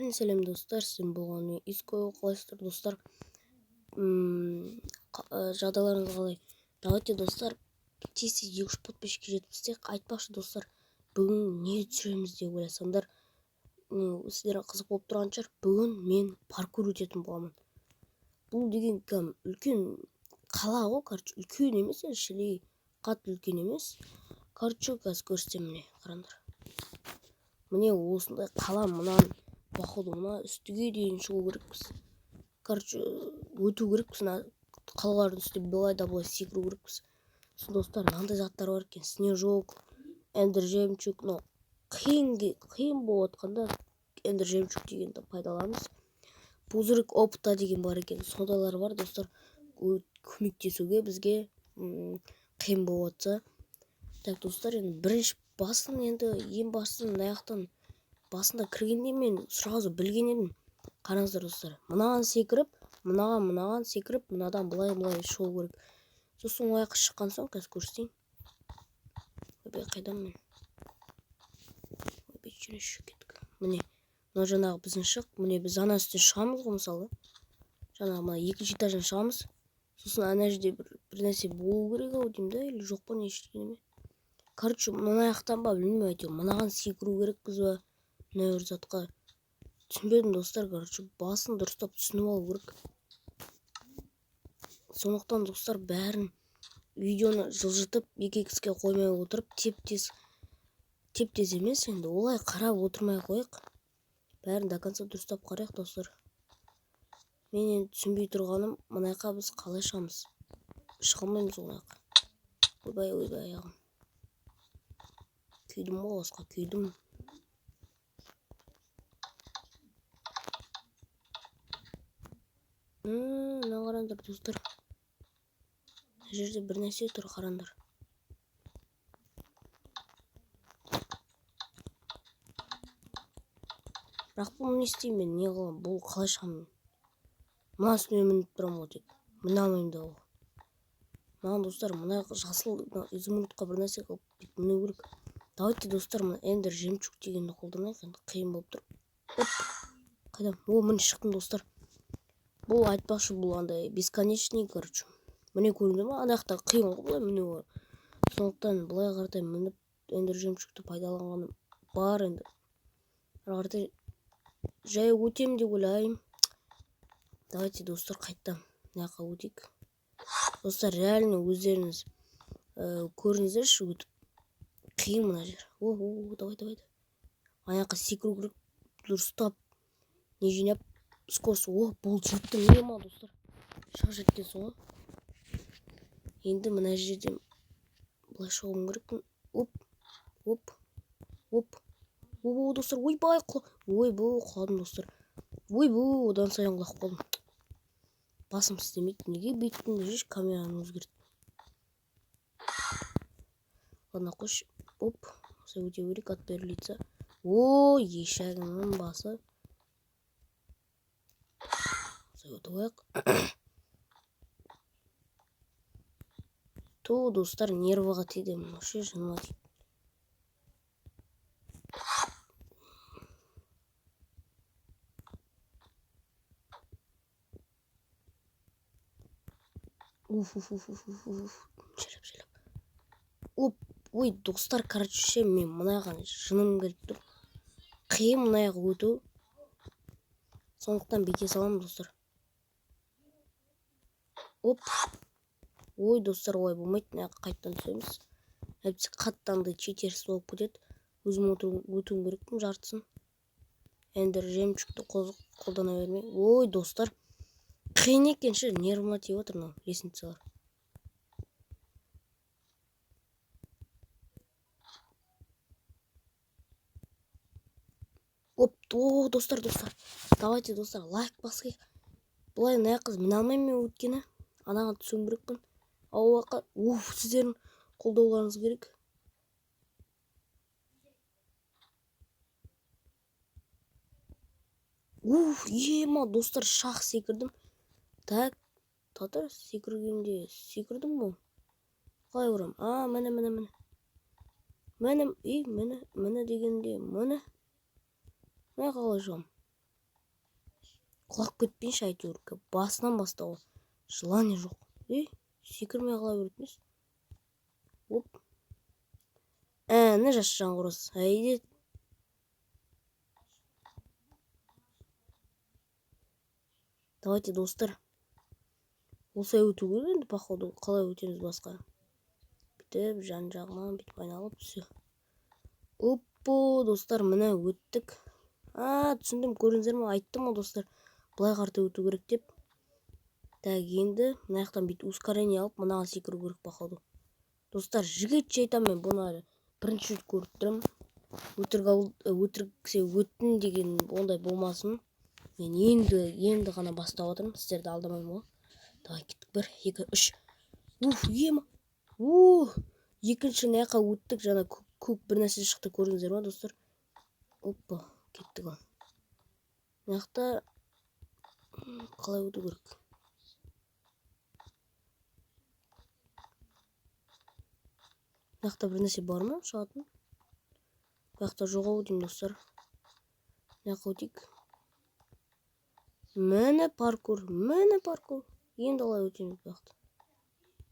Сәлем, достар! Сіздермен болған мен, Иско. Қалайсыздар, достар? Жағдайларыңыз қалай? Давайте, достар, тез тез 200 подписчикке жеткізсек. Айтпақшы, достар, бүгін не түсіреміз деп ойласаңдар, сіздерге қызық болып тұрған шығар. Бүгін мен паркур өтетін боламын. Бұл деген кәдімгі үлкен қала ғой, короче, үлкен емес енді, шілей қатты үлкен емес. Короче, қазір көрсетемін. Міне, қараңдар, міне, осындай қала. Мынаны, походу, мына үстіге дейін шығу керекпіз, короче, өту керекпіз. Мына қалалардың үстіне былай да былай секіру керекпіз. Сосын, достар, мынандай заттар бар екен: снежок, эндер жемчуг. Мынау қиын, қиын болып жатқанда эндер жемчуг дегенді пайдаланамыз. Пузырик опыта деген бар екен, сондайлар бар, достар, көмектесуге бізге қиын болып жатса. Так, достар, енді бірінші басын, енді ең басын мына жақтан басында кіргенде мен сразу білген едім. Қараңыздар, достар, мынаған секіріп, мынаған, мынаған секіріп, мынадан былай былай шығу керек. Сосын ол жаққа шыққан соң қазір көрсетейін. Ойбай, қайдамын мен? Ойбай, жүрейінші, кеттік. Міне, мынау жаңағы біздің шық. Міне, біз ана үстіне шығамыз ғой, мысалы, жаңағы мына екінші этаждан шығамыз. Сосын ана жерде бір нәрсе болу керек ау деймін да, или жоқ па, не ештеңе. Короче, мына жақтан ба, білмеймін, әйтеуір мынаған секіру керекпіз ба, мына бір затқа, түсінбедім, достар. Короче, басын дұрыстап түсініп алу керек. Сондықтан, достар, бәрін видеоны жылжытып, екі икске қоймай отырып, теп тез, теп тез емес енді, олай қарап отырмай ақ қояйық, бәрін до конца дұрыстап қарайық. Достар, мен енді түсінбей тұрғаным, мына жаққа біз қалай шығамыз? Шыға алмаймыз ол жаққа. Ойбай, ойбай, аяғым, күйдім ғой, басқа күйдім. Мына қараңдар, достар, мына жерде бір нәрсе тұр, қараңдар. Бірақ бұл не істеймін мен, не қыламын, бұл қалай шығамын мен? Мына үстіне мініп тұрамын ғой, тек міне алмаймын да. Ол маған, достар, мына жасыл, мына изумрудқа бір нәрсе қылып бүйтіп міну керек. Давайте, достар, мына эндер жемчуг дегенді қолданайық, енді қиын болып тұр. Оп, қайдам? О, міне, шықтым, достар. Бұл, айтпақшы, бұл андай бесконечный, короче. Міне, көрдіңдер ма, ана жақта қиын ғой былай міну. Сондықтан былай қаратай мініп, эндер жемчугті пайдаланғаным бар. Енді ары қаратай жай өтемін деп ойлаймын. Давайте, достар, қайтадан мына жаққа өтейік. Достар, реально өздеріңіз көріңіздерші, өтіп қиын мына жер. О, о, давай, давай, ана жаққа секіру керек дұрыстап, не жинап, скорость. О, болды, жеттім. Не ма, достар, шақ жеткенсің ғой. Енді мына жерден былай шығуым керекпін. Оп, оп, оп, о, достар, ойбай, ойбу, құладым, достар. Ойбу, одан сайын құлап қалдым. Басым істемейді, неге бүйттім десеңші, камераны өзгерттім. Ладно, қойшы. Оп, осылай өте берейік. От первого лица. Ой, ешегімнің басы. Осылай өтіп алайық. Ту, достар, нервыға тиді вообще, жыныма тиді. Уф, уф, уф, уф, уф, уф, жайлап, жайлап. Оп, ой, достар, короче, ше, мен мынаған жыным келіп тұр. Қиын мына жаққа өту, сондықтан бүйте саламын, достар. Оп, ой, достар, олай болмайды, мына жаққа қайтадан түсеміз, әйтпесе қатты андай читерство болып кетеді. Өзім өтуім керекпін жартысын, эндер жемчугті қолдана бермей. Ой, достар, қиын екен ше, нервыма тиіп отыр мынау лестницалар. Оп, о, достар, достар, давайте, достар, лайк басайық. Былай мына жаққа міне алмаймын мен, өйткені анаған түсуім керекпін. Ал ол жаққа, уф, сіздердің қолдауларыңыз керек. Уф, ема, достар, шақ секірдім. Так, татыр, секіргенде секірдім ғой, қалай ұрамын? А, міне, міне, міне, міне, и міне, міне дегенде, міне, мына қалай шығамын? Құлап кетпейінші әйтеуір. Басынан бастауға желание жоқ. Ей, секірмей қала береді емес. Оп. Әні жас жаңғырос. Әйде. Давайте, достар. Осылай өту керек енді, походу. Қалай өтеміз басқа? Бүйтіп, жан-жағынан бүйтіп айналып, все. Оппо, достар, міне өттік. А, түсіндім, көрдіңіздер ме? Айттым ғой, достар. Былай қарата өту керек деп. Так, енді мына жақтан бүйтіп ускорение алып, мынаған секіру керек, походу. Достар, жігітше айтамын мен, бұны әлі бірінші рет көріп тұрмын. Өтіріксе өттім деген ондай болмасын. Мен енді ғана бастап отырмын, сіздерді алдамаймын ғой. Давай, кеттік. 1, 2, 3. Уф, ема. Ух, екінші мына жаққа өттік, жаңа көк бір нәрсе шықты, көрдіңіздер ма, достар? Опа, кеттік ал. Мына жақта қалай өту керек? Мына жақта бір нәрсе бар ма шығатын? Бұл жақта жоқ ау деймін, достар. Мына жаққа өтейік. Міне паркур, міне паркур. Енді қалай өтеміз бұл жақта?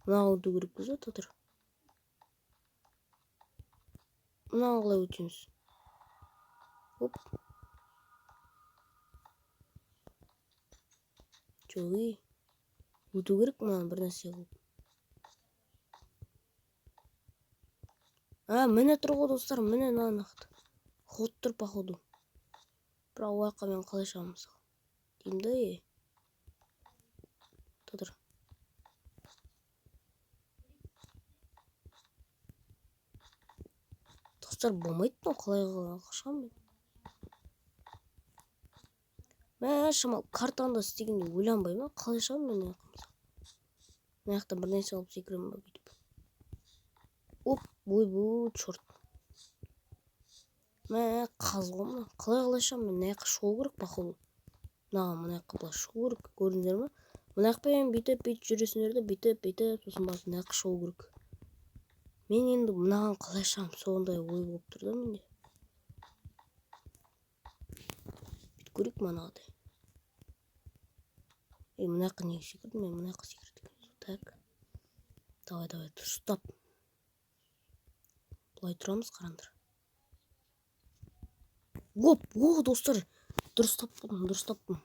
Мынаған өту керекпіз ба, тұр. Мынаған қалай өтеміз? Оп. Жоқ, ей. Өту керек мынаны бір нәрсе қылып. А, міне тұр ғой, достар, міне мына нақты. Ход тұр, походу. Бірақ ол жаққа мен қалай шығамын мысалы? Деймін да, ей. Тұр. Достар, болмайды мынау, қалай шығамын мен? Мә, шамалы картаны да істегенде ойланбай ма? Қалай шығамын мен мына жаққа мысалы? Мына жақтан бір нәрсе алып секіремін ба бүйтіп? Оп, ойбу, черт. Мә, қаз ғой мына. Қалай шығамын мен? Мына жаққа шығу керек, походу. Мынаған, мына жаққа былай шығу керек, көрдіңдер ма? Мына жақпен бүйтіп, бүйтіп жүресіңдер де, бүйтіп, бүйтіп, сосын барып мына жаққа шығу керек. Мен енді мынаған қалай шығамын? Сондай ой болып тұр да менде. Бүйтіп көрейік манағыдай. Ей, мына жаққа неге секірдім? Мен мына жаққа секірдім. Так. Давай, давай, дұрыстап. Былай тұрамыз, қараңдар. Оп, о, достар, дұрыс таптым, дұрыс таптым.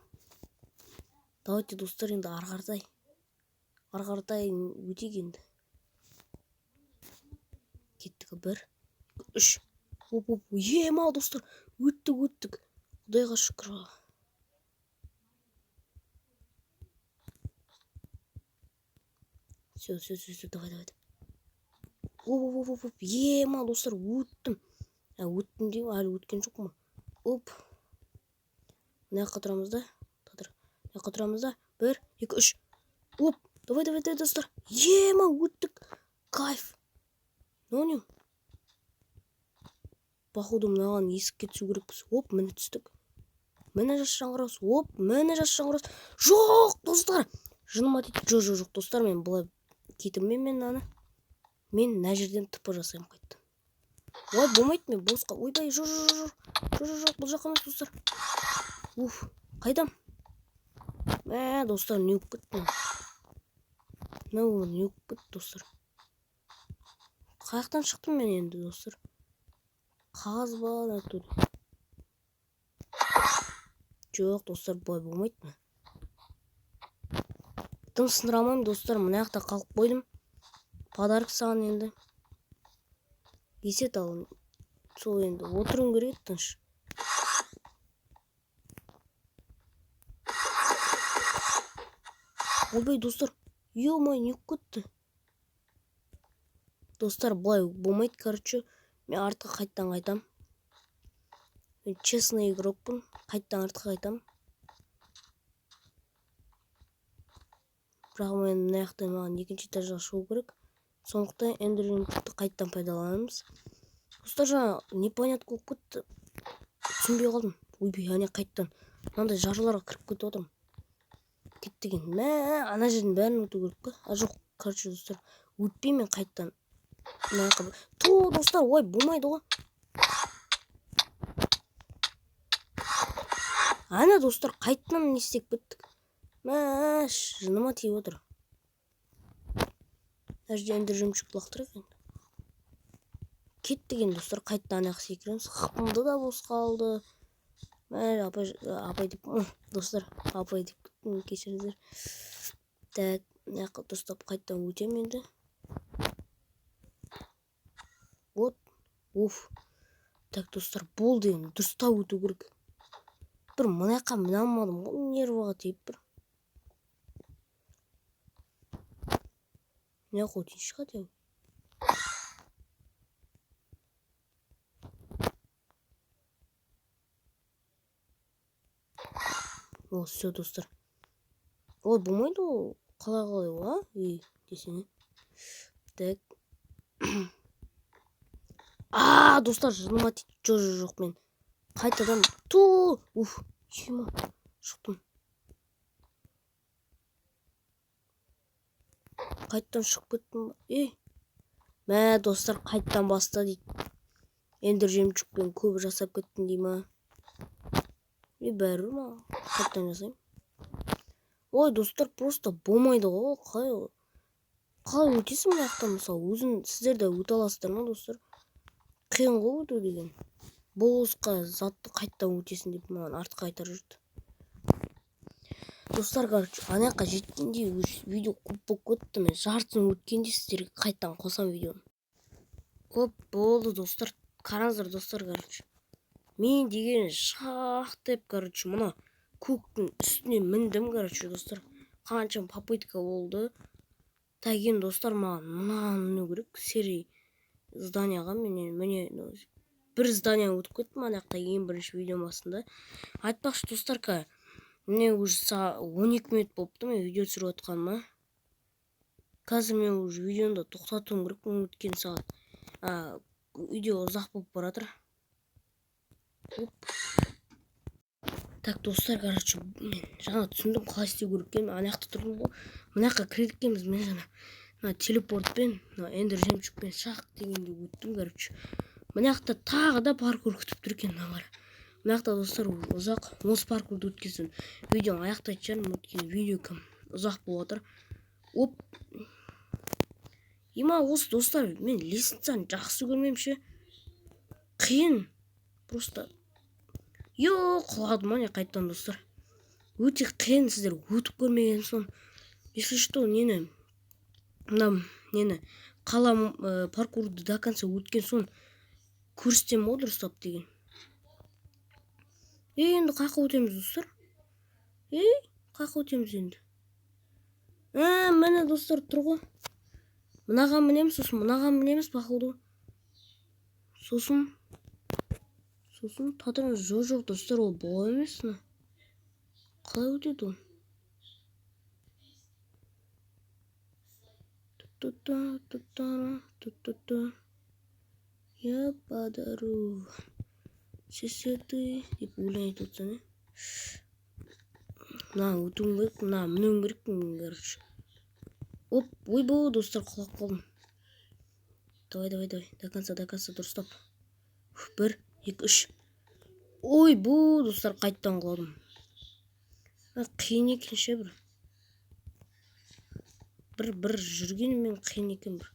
Давайте, достар, енді ары қаратай. Ары қаратай өтейік енді. Кеттік, 1, 3. Оп, оп, ема, достар, өттік, өттік. Құдайға шүкір. Все, все, все, все, давай, давай. Оп, оп, оп, оп, ема, достар, өттім. Ә, өттім деймін, әлі өткен жоқпын. Оп. Мына жаққа тұрамыз да. Тұр. Мына жаққа тұрамыз да. 1, 2, 3. Оп, давай, давай, давай, достар. Ема, өттік. Кайф. Мынау не? Походу, мынаған есікке түсу керекпіз. Оп, міне түстік. Міне жас жаңғырос. Оп, міне жас жаңғырос. Жоқ, достар. Жыныма тиді. Жоқ, жоқ, жоқ, достар, мен былай кетірмеймін мен мынаны. Мен мына жерден тыпы жасаймын қайтадан. Ой, болмайды, мен босқа. Ойбай, жоқ, жоқ, жоқ, жоқ, жоқ, жоқ, бұл жаққа емес, достар. Уф, қайдам? Мә, достар, не болып кетті мынау? Мынау не болып кетті, достар? Қай жақтан шықтым мен енді, достар? Қағаз ба, натуре? Жоқ, достар, бұлай болмайды. Тым сындыра алмаймын, достар, мына жақта қалып қойдым. Подарок саған енді. Есет ал. Сол енді отыруым керек еді тыныш. Ойбай, достар, ё-моё, не болып кетті? Достар, бұлай болмайды, короче. Мен артқа қайттан қайтам. Мен честный игрокпын, қайттан артқа қайтам. Бірақ мен мына жақта маған екінші этажға шығу керек. Сондықтан эндерді қайттан пайдаланамыз. Достар, жаңа непонятно болып кетті. Түсінбей қалдым. Ойбай, әне қайттан мынандай жарларға кіріп кетіп отырмын. Кетті екен. Мә, ана жердің бәрін өту керек па? А, жоқ, короче, достар, өтпеймін мен қайттан. Мына жаққа ту, достар, ой, болмайды ғой. Ана, достар, қайтадан не істеп кеттік? Мәш, жыныма тиіп отыр. Мына жерде эндер жемчуг лақтырайық енді. Кеттік енді, достар, қайтадан ана жаққа секіреміз. Хпымды да бос қалды. Мә, апай, апай деп, достар, апай деп кеттім, кешіріңіздер. Так, мына жаққа дұрыстап қайтадан өтемін енді. Вот, уф. Так, достар, болды енді, дұрыстап өту керек. Бір мына жаққа міне алмадым ғой, нервыға тиіп бір. Мына жаққа өтейінші хотя бы. О, все, достар. Ой, болмайды ол. Қалай қалай ол, а? Ей, десең. Так. А, достар, жыныма тиді. Жоқ, жоқ, жоқ, мен қайтадан ту, уф, ема, шықтым. Қайтадан шығып кеттім ба? Ей, мә, достар, қайтадан баста дейді. Эндер жемчугпен көп жасап кеттім дей ма? Е, бәрібір маған. Қайтадан жасаймын. Ой, достар, просто болмайды ғой. Қалай, қалай өтесің мына жақтан, мысалы, өзің, сіздер де өте аласыздар ма, достар? Қиын ғой өту деген. Босқа затты қайтадан өтесің деп маған артқа қайтарып жүрді. Достар, короче, ана жаққа жеткенде уже видео көп болып кетті. Мен жартысын өткенде сіздерге қайтадан қосамын видеоны. Оп, болды, достар. Қараңыздар, достар, короче. Мен деген шақ деп, короче, мына көктің үстіне міндім, короче, достар. Қанша попытка болды. Так, енді, достар, маған мынаны міну керек. Серый зданияға міне, міне, бір здание өтіп кеттім ана жақта ең бірінші видео басында. Айтпақшы, достар, міне уже 12 минут болыпты мен видео түсіріп жатқаныма. Қазір мен уже видеоны да тоқтатуым керек, өткен сағат. Видео ұзақ болып бара жатыр. Оп. Так, достар, короче, мен жаңа түсіндім қалай істеу керек екенін. Ана жақта тұрдым ғой. Мына жаққа кіреді екенбіз. Мен жаңа мына телепортпен, мына эндер жемчугпен шақ дегенде өттім, короче. Мына жақта тағы да паркур күтіп тұр екен, мына қара. Мына жақта, достар, ұзақ. Осы паркурды өткен соң видеоны аяқтайтын шығармын, өйткені видео кім ұзақ болып жатыр. Оп. Ема, осы, достар, мен лестницаны жақсы көрмеймін ше. Қиын. Просто. Йо, құладым ане қайтадан, достар. Өте қиын, сіздер өтіп көрмеген соң. Если что, нені, мына нені, қала, паркурды до конца өткен соң көрсетемін ғой дұрыстап деген. Ей, енді қаяққа өтеміз, достар? Ей, қаяққа өтеміз енді? Ә, міне, достар, тұр ғой. Мынаған мінеміз, сосын мынаған мінеміз, походу. Сосын, сосын татырмыз. Жоқ, жоқ, достар, ол бұлай емес, мына. Қалай өтеді ол? Ту-ту-ту-ту-ту-ту-ту. Я подарю все цветы деп өлең айтып отырсаң, е? Мына өтуім керек, мына мінуім керек, короче. Оп, ойбой, достар, құлап қалдым. Давай, давай, давай, до конца, до конца дұрыстап. Уф, 1, 2, 3. Ойбой, достар, қайтадан құладым. Қиын екен ше бір. Бір жүргенімен қиын екен бір.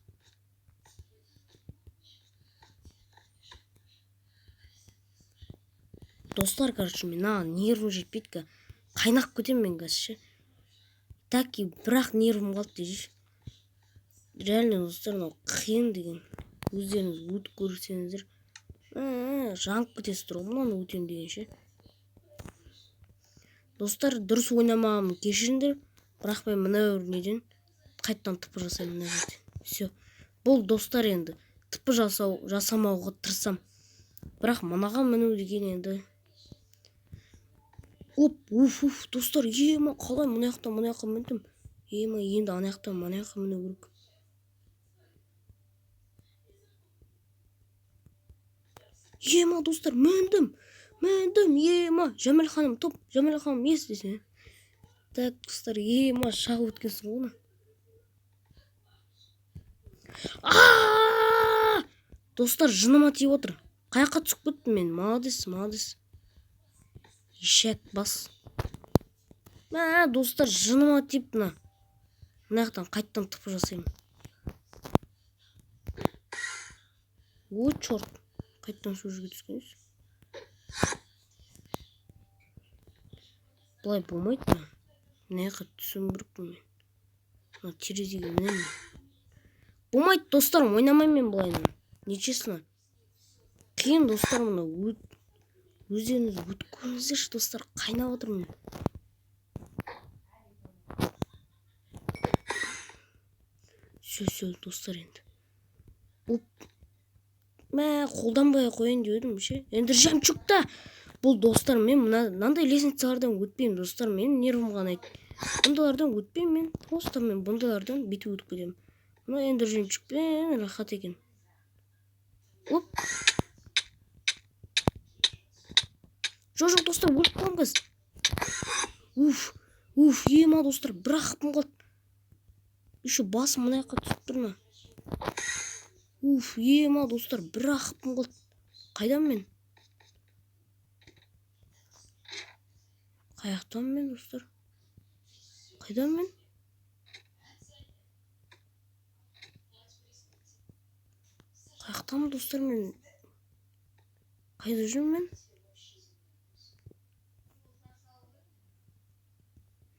Достар, короче, мен маған нервім жетпейді ка. Қайнап кетемін мен қазір ше. Так и бірақ нервім қалды десейші. Реально, достар, мынау қиын деген. Өздеріңіз өтіп көрсеңіздер, жанып кетесіздер ғой мынаны өтемін деген ше. Достар, дұрыс ойнамағанмын, кешіріңдер. Бірақ мен мына бір неден қайтадан тыпы жасаймын мына жерде. Все. Бұл, достар, енді тыпы жасамауға тырысам. Бірақ мынаған міну деген енді. Оп, уф, уф, достар, ема, қалай мына жақтан мына жаққа міндім? Ема, енді ана жақтан мына жаққа міну керек. Ема, достар, міндім. Міндім, ема. Жәміл ханым, топ, Жәміл ханым, ес десең. Так, достар, ема, шағып өткенсің ғой оны. А-а-а! Достар, жыныма тиіп отыр. Қай жаққа түсіп кеттім мен? Молодец, молодец. Ишак бас. Мә, достар, жыныма тиіп мына. Мына жақтан қайттан тыпы жасаймын. О, черт. Қайттан сол жерге түскенбіз. Былай болмайды мына. Мына жаққа түсуім керекпін мен. Мына терезеге мінемін. Болмайды, достар, ойнамаймын мен былай. Нечестно. Қиын, достар, мына өздеріңіз өтіп көріңіздерші, достар, қайнап отырмын. Все, все, достар, енді. Оп. Мә, қолданбай қояйын деп едім ше. Енді жемчуг та. Бұл, достар, мен мынандай лестницалардан өтпеймін, достар, менің нервім қанайды. Бұндайлардан өтпеймін мен. Просто мен бұндайлардан бүйтіп өтіп кетемін. Мына енді жемчугпен рахат екен. Оп. Жоқ, жоқ, достар, өліп қаламын қазір. Уф, уф, ема, достар, бір ақ хпым қалды. Еще басым мына жаққа түсіп тұр мына. Уф, ема, достар, бір ақ хпым қалды. Қайдамын мен? Қаяқтамын мен, достар? Қайдамын мен? Қаяқтамын, достар, мен? Қайда жүрмін мен?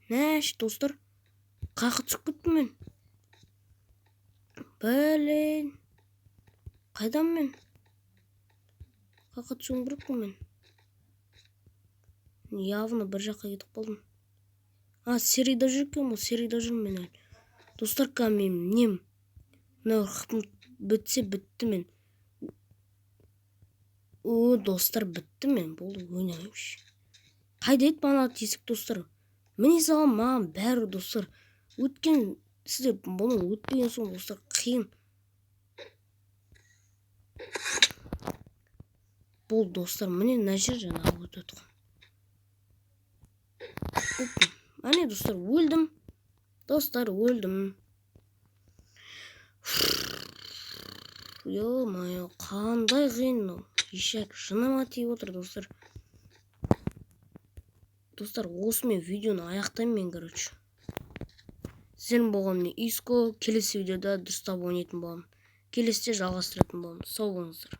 Нәш, достар, қаяққа түсіп кеттім мен? Блин. Қайдамын мен? Қаяққа түсуім керекпін мен? Явно бір жаққа кетіп қалдым. А, серийда жүр екенмін ғой, серийда жүрмін мен әлі. Достар, қазір мен нем? Мына хпым бітсе бітті мен. О, достар, бітті мен. Болды, ойнамаймын. Қайда еді мана тесік, достар? Міне салам маған бәрі, достар. Өткен, сіздер бұны өтпеген соң, достар, қиын. Бұл, достар, міне мына жер жаңағы өтіп жатқан. Әне, достар, өлдім. Достар, өлдім. Ё-моё, қандай қиын мынау. Ишак жыныма тиіп отыр, достар. Достар, осымен видеоны аяқтаймын мен, короче. Сіздермен болған мен Иско. Келесі видеода дұрыстап ойнайтын боламын. Келесіде жалғастыратын боламын. Сау болыңыздар.